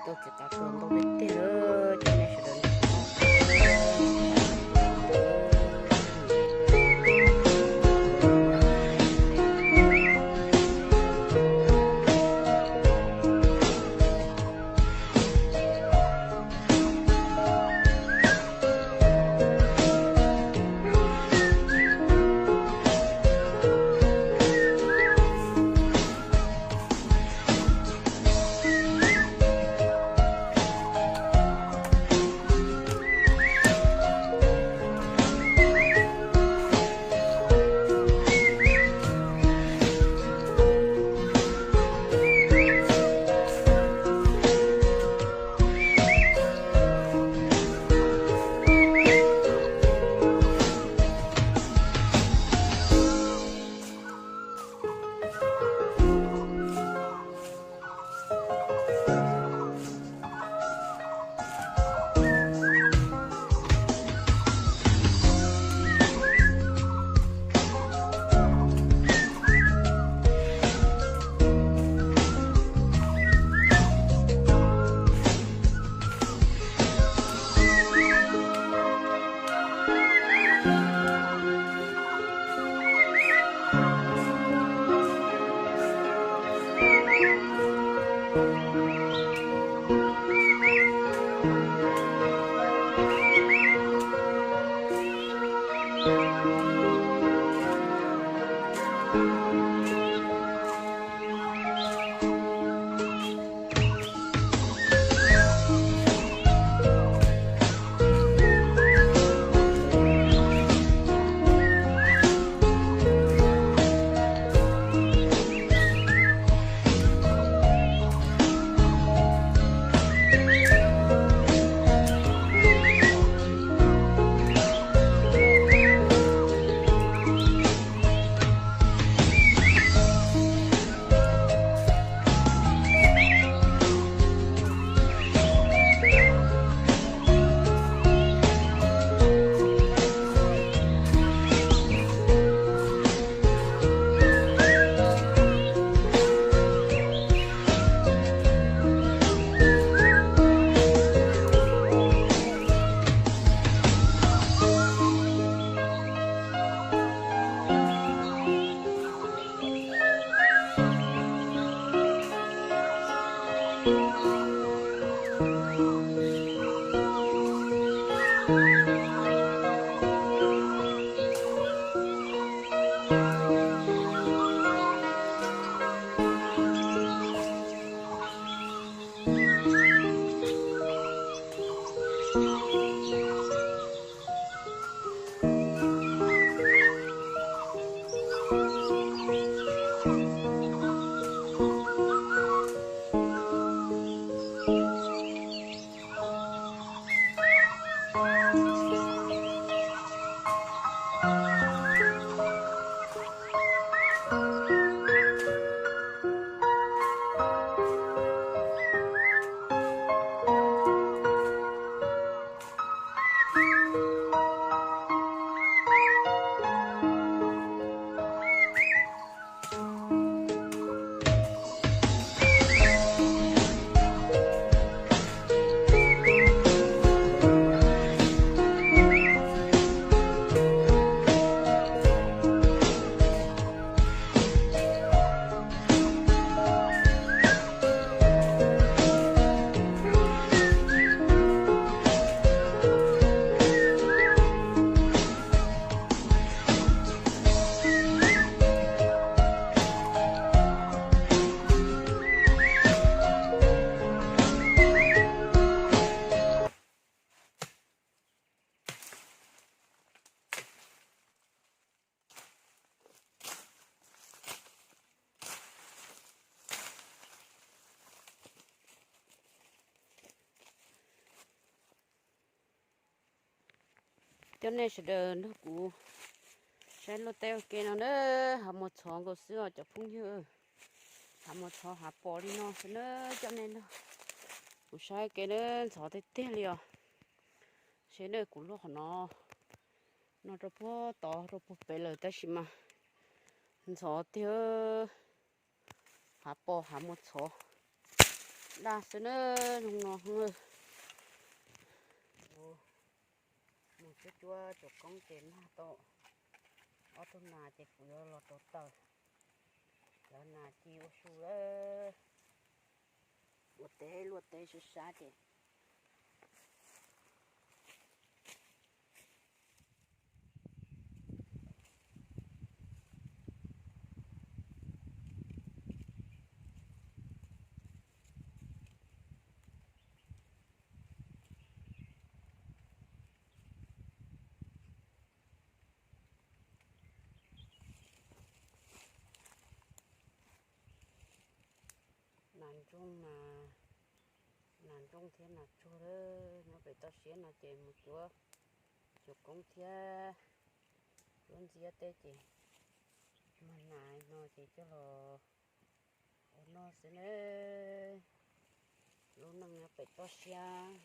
Txiv qav tuag ntau tiag tiag, cov nej sawv daws. Coj nej sawv daws nrog kuv saib luaj teb ua ke no na, hav mos txhov nkaus xwb os cov phooj ywg. Hav mos txhov hav pos li no xwb na, coj nej nrog kuv saib ua ke na, ntxhov tiag tiag li os. Seb na, kuv luaj qhov no, no rau puag tod rau puag pem lawm tab sis mas ntxhov tiag. Hav pos hav mos txhov, daj xwb na, zoo no. Mus cuab cuab tsoom koob ces mag tau ob tug nas ces kuv yuav los rau taws. Cov nas ci ua su, ua teb luaj teb sab sab ces Nas ntsooj, nas ntsooj thiab nas tsuag lawm nyob pem toj siab no ces mus cuab tsoom koob thiab cuab ntxiab teb ces mag nas no ces coj los ua noj xwb na. Lub neej nyob pem toj siab.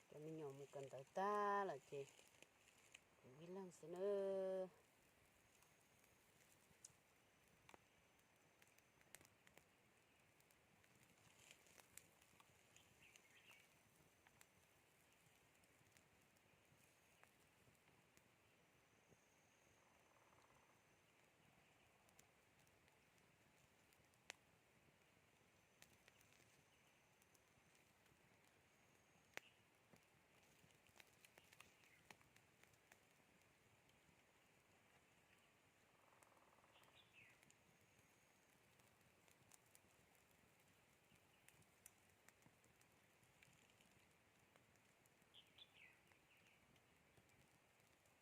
Cov me nyuam mus kawm ntawv tag lawm ces kuv ib leeg xwb nawb.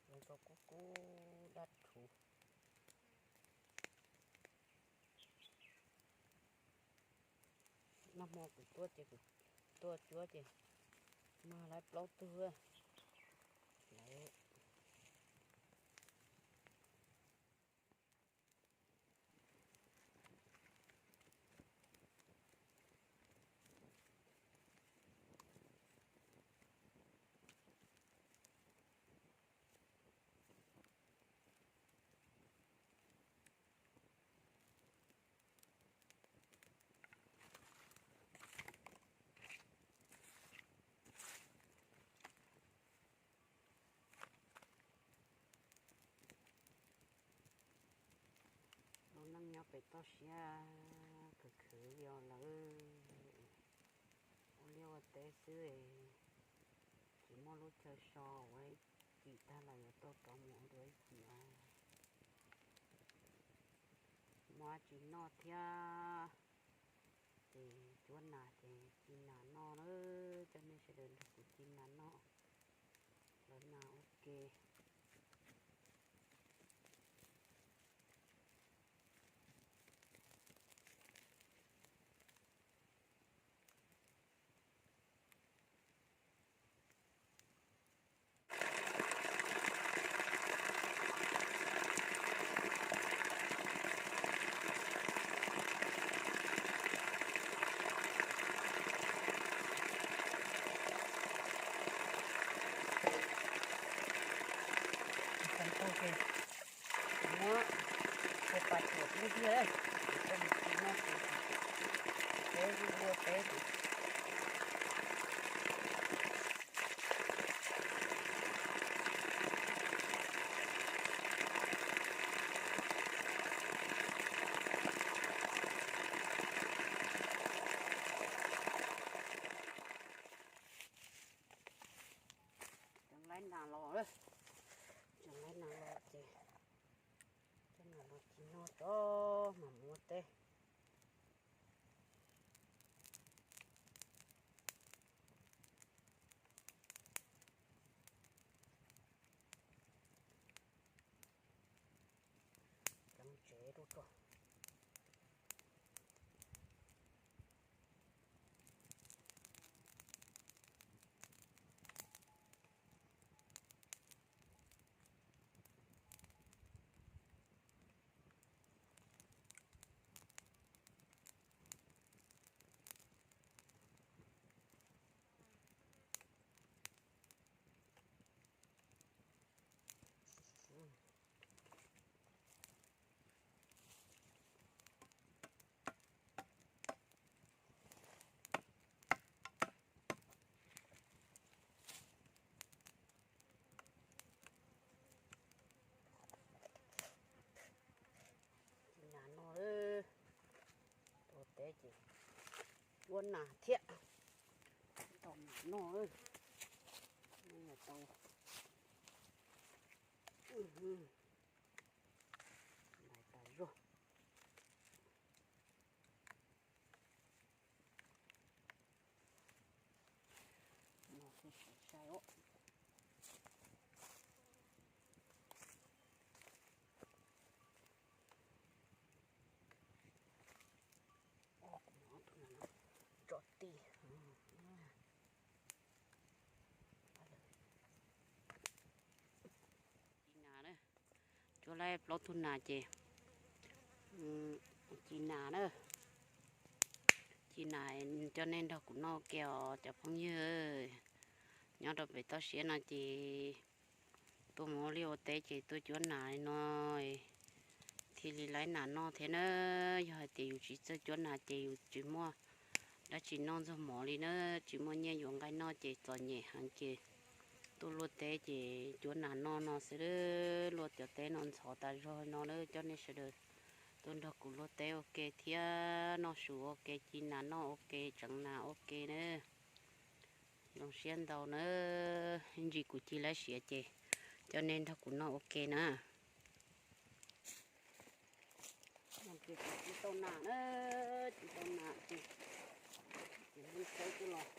Zoo nkauj kub kub dab rhuv. Nag hmo kuv tuaj ces kuv tuaj cuab ces mag lawm plaub tug lawm. Lub neej nyob pem toj siab khwv khwv li os lawm. Ua liaj ua teb xwb, tsis muaj lub chaw so, ua ci tag los yuav tuaj rov mus ua dua ib ci os. Muaj dab tsi noj thiab, ces cuab nas ces ci nas noj na. Coj nej sawv daws nrog kuv ci nas noj, hlawv nas ua ke. Muab cov pas tuam dub tiag, coj mus ci noj ces peb ua peb. Tseem laib nas los, tseem laib nas los ces coj nas los ci noj tso mam mus ua teb. Cov tsev rau tso. Ces cuab nas thiab, tau nas noj, tau ntais tas zog. Sai os. Tso ti. Ci nas na, cuab laib plaub tug nas ces ci nas na, ci nas coj nej nrog kuv noj ua ke os cov phooj ywg. Nyob rau pem toj siab no ces tuaj mus ua liaj ua teb ces tuaj cuab nas li no thiaj li laib nas noj thiab na. Yog hais tias yus tsis txawj cuab nas ces yus tsis muaj dab tsi noj ntxuag mov li na, tsis muaj nyiaj yuav nqaij noj ces txom nyem heev ces tuaj luaj teb ces cuab nas noj no xwb. Luaj cov teb no ntxhov tas zog no na, coj nej sawv daws tuaj nrog kuv luaj teb ua ke thiab noj su ua ke, ci nas noj ua ke, tseev nas ua ke na. Zoo siab ntau na, ib ntsis kuv ci laib siav ces coj nej nrog kuv noj ua ke na. Ces kuv ci tau nas na, ci tau nas ces, ces hu sawb tuaj los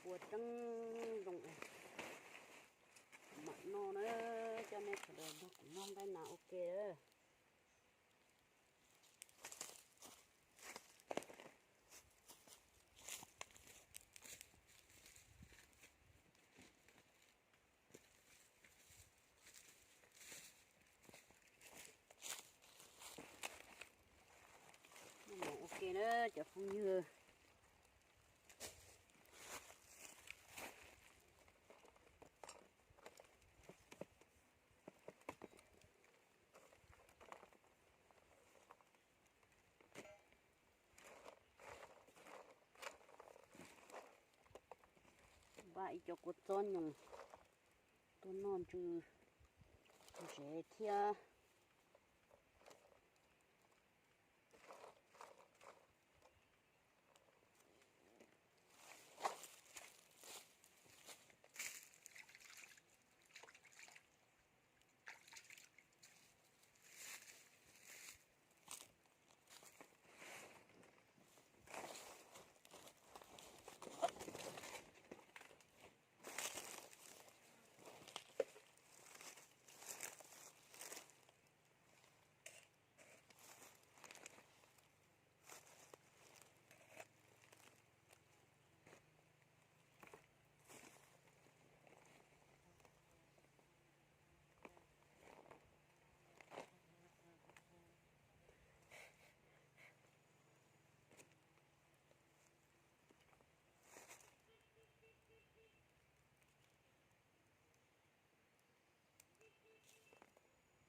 ua tseeb zoo mam noj na, coj nej sawv daws nrog kuv noj nqaij nas ua ke. Noj mov ua ke na cov phooj ywg. Npaj ib co kua txob nyoos tuaj noj ntsw ntsev thiab.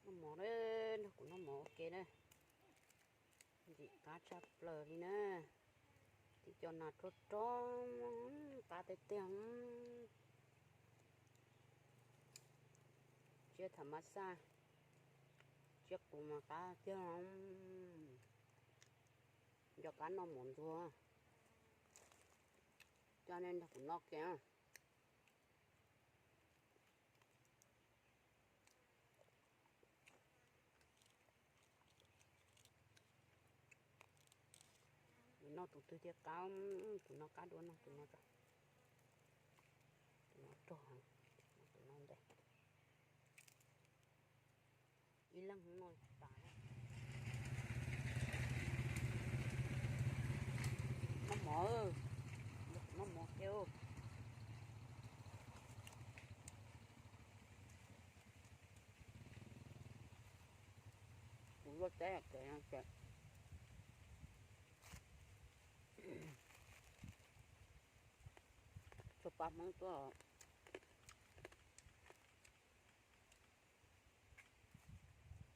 Noj mov na, nrog kuv noj mov ua ke na. Ntxim qab tshaj plaws li na. Tib co nas rog rog, qab tiag tiag. Tsiab tham mas xaj, tsiab qus mas qab tiag. Nco qab noj mov ntxuag. Coj nej nrog kuv noj kiag. Noj tus twg thiaj qab, tus no qab dua, noj tus no tso. Tus no rog, tus no ntej. Ib leeg noj tas. Noj mov, noj mov kiag. Kuv luaj teb ces txhua pab Hmoob tuaj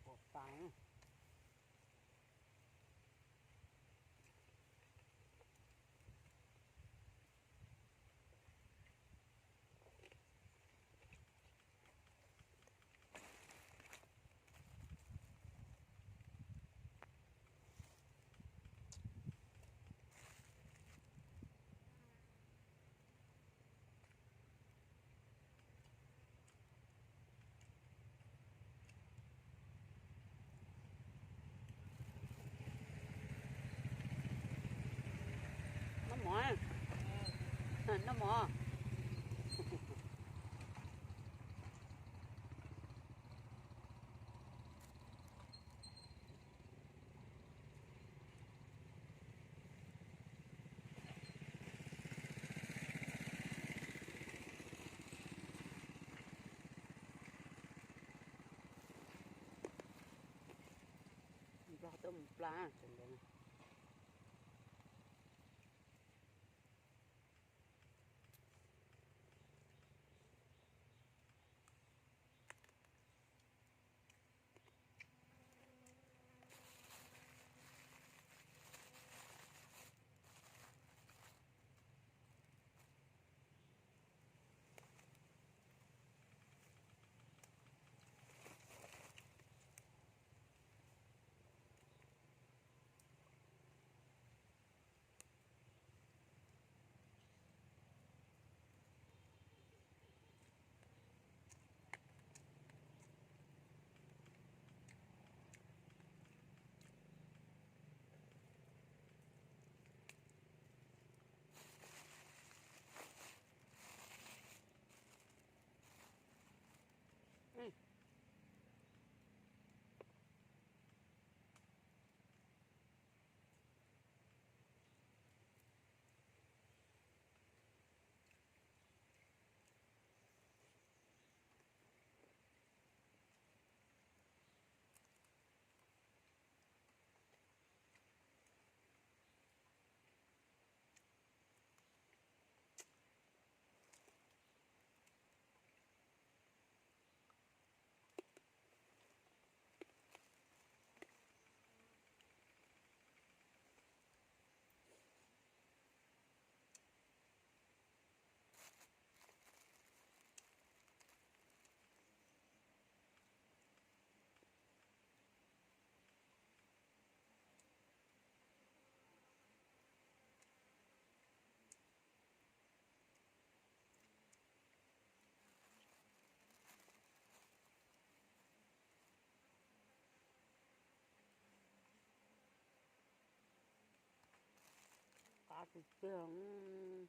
ua pa. Noj mov. Nplog tuaj mus plab ntawd. Qab tiag tiag.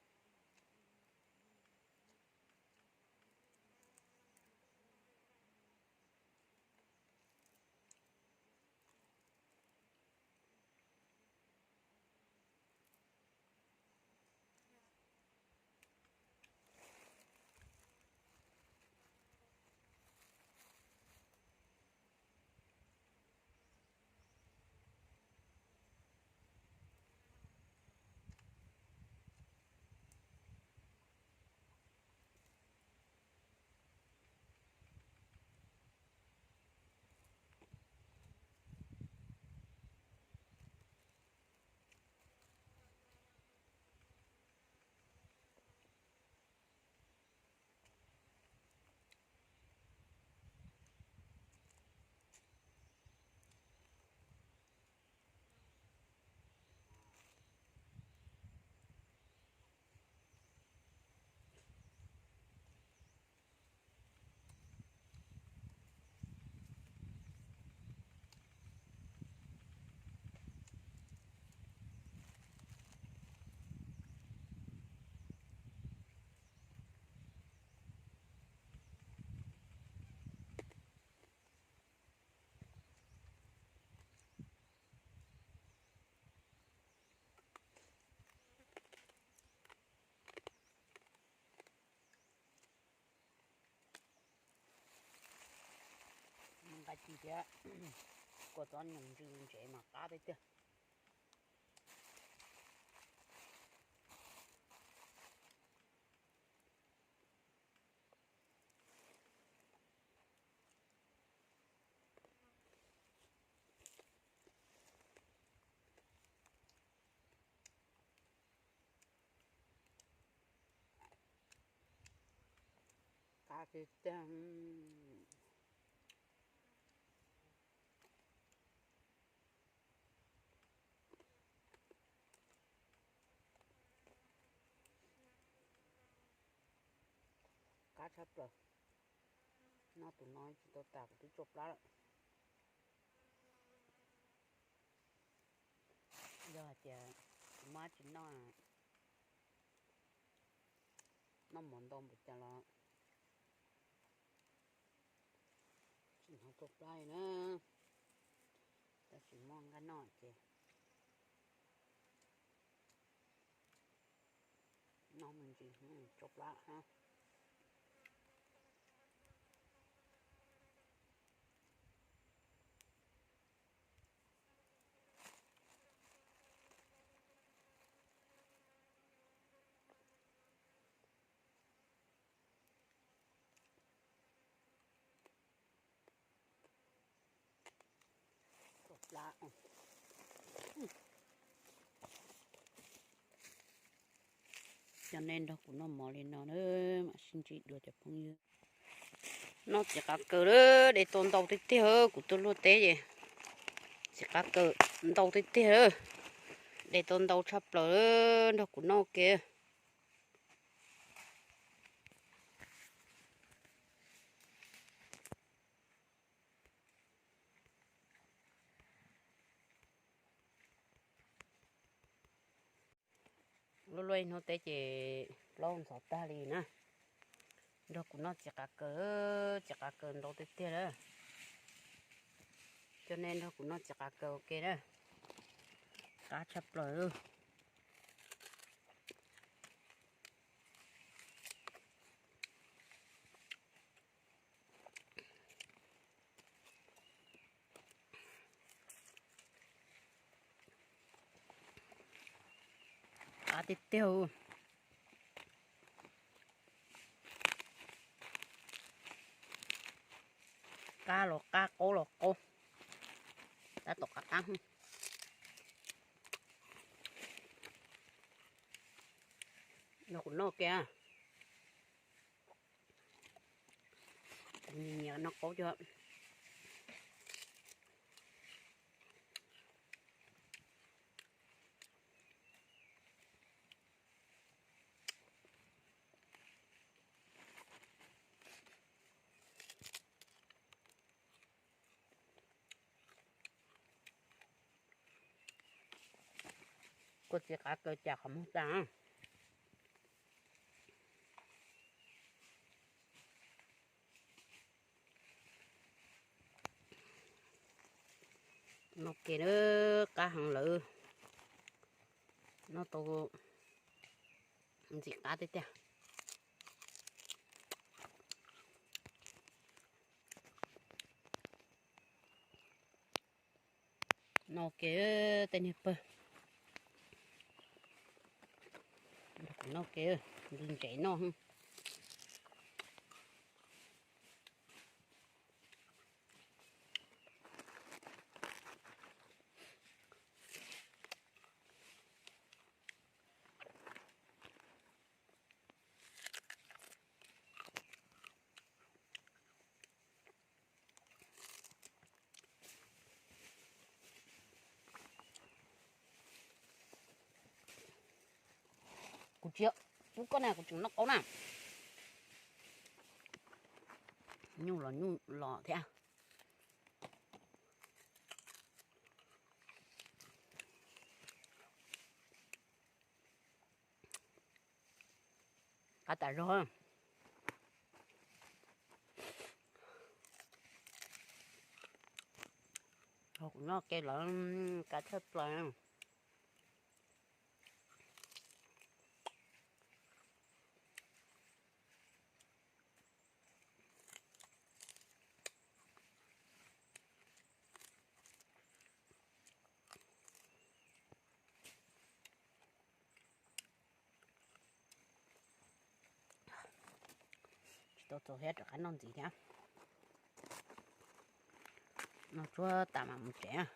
Nqa ci thiab kua txob nyoos ntsw ntsev mas qab tiag tiag. Qab tiag tiag. Qab tshaj plaws. Noj tus no tsis tau tas kuv twb tsau plab lawm. Yog hais tias kuv muab tsis noj, Mov ntau npaum cas los tsis hnov tsau plab li na. Tab sis muaj nqaij noj ces noj me ntsis tsau plab. Cov nej nrog kuv noj mov li no na, mam sib ntsib dua cov phooj ywg. Noj txiv qav kaws lawm, de tau ntau tiag tiag, kuv tuaj luaj teb ces txiv qav kaws ntau tiag tiag, de tau ntau tshaj plaws, nrog kuv noj ua ke. Luaj luaj ib hnub teb ces plaub ntxhov tag li na. Nrog kuv noj txiv qav kaws, txiv qav kaws ntau tiag tiag lawm. Coj nej nrog kuv noj txiv qav kaws ua ke na. Qab tshaj plaws. Qab tiag tiag. Qab los qab, qaub los qaub, tab tom qab qab. Nrog kuv noj ke. Kuv nyiam nyiam noj qaub cov. Kua txiv qav kaws cas qhov muag tag. Noj ke lawm, qab heev lawm. Noj tau ntxim qab tiag tiag. Noj ke tej niag pawg. Noj ke, ntsev noj. Kuv tsis pub koj na, kuv tseem noj qaub na. Nyuj los nyuj los thiab. Qab tas zog. Kuv noj ke lawm, qab tshaj plaws. Tsis tau txaus thiab, rov qab noj ntxiv thiab. Noj tsuag tas mam mus tsev.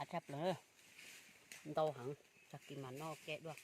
Tshaj plaws, ntau heev, tag kis mas noj ua ke dua.